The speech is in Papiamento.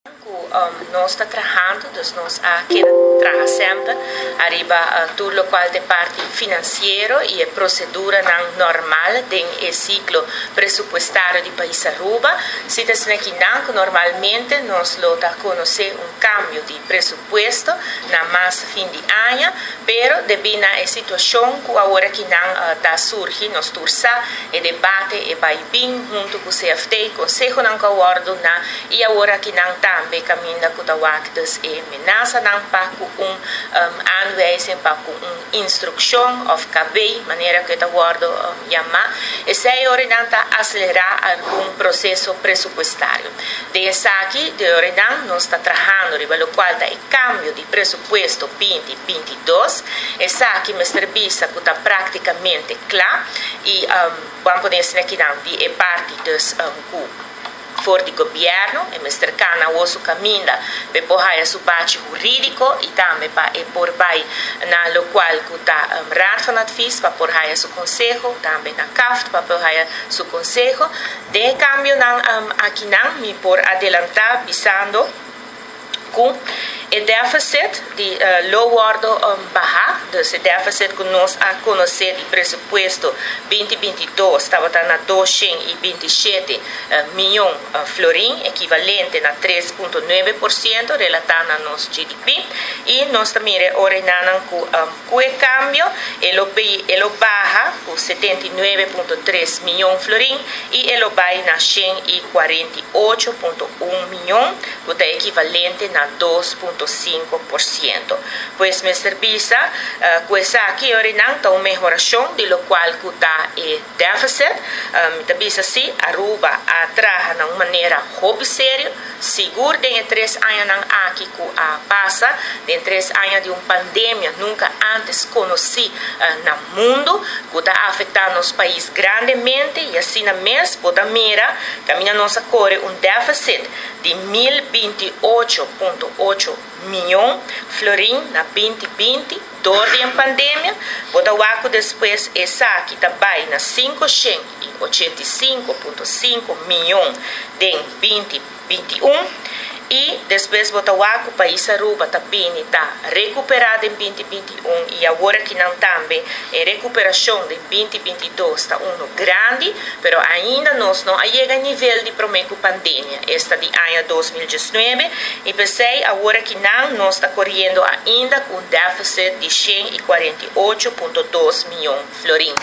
Ku nos ta trahando, dus nos a keda traha semper ariba tur lokual ta e parti finansiero i e proseduranan normal den e siklo presupuestario di pais Aruba. Si ta asina kinan ku normalmente nos lo ta konosé un kambio di presupuesto na mas fin di aña, pero debí na e situashon ku awor akinan ta surgi, nos tur sa e debate, e bai bin huntu ku CFT, konsehonan ku a wòrdu duna i awor akinan tambe kaminda ku ta wak dus e menasanan pa ku un aanwijzing, pa ku un instrukshon òf KB manera ku e ta wòrdu yamá. Esei ora nan ta aselerá algun proseso presupuestario. Den esaki de ora nan nos ta trahando riba lokual ta e kambio di presupuesto 2022. Esaki mester bisa ku ta práktikamente kla i ban pone esaki akinan di e parti dus ku for di gobièrnu e mester kana awor su kaminda pa e por haya su bachi hurídiko i tambe pa e por bai na lokual ku ta Raad van Advies pa por haya su konseho, tambe na CAFT pa por haya su konseho. Den e kambionan akinan mi por adelantá bisando ku e deficit di lo wòrdu baha, dus e deficit ku nos a konosé di presupuesto 2022 tabata na 227 mion florin, ekivalente na 3.9% relatá na nos GDP, i nos ta mira ora nan ku e kambio e lo baha ku 79.3 mion florin i e lo bai na 148.1 mion, ku ta ekivalente na 2.5%. Pues mester bisa ku esaki ora nan ta un mehorashon di lokual ku ta e deficit. Ta bisa si Aruba a traha na un manera hopi serio, sigur den 3 añanan aki ku a pasa, den 3 aña di un pandemia nunka antes konosí na mundu, ku ta afektá nos pais grandemente, i asina mes bo ta mira kaminda nos a kore un deficit di 1028.8 mion florin na 2020 dor di pandemia, bo ta wak despues esaki ta bai na 585.5 mion den 2021 i despues bo ta wak ku pais Aruba ta bini ta rekuperá den 2021 i awor akinan tambe e rekuperashon di 2022 ta un grandi, pero ainda nos no a yega nivel di promé ku pandemia, esta di aña 2019, i p'esei awor akinan nos ta koriendo ainda ku un deficit di 148.2 mion florin.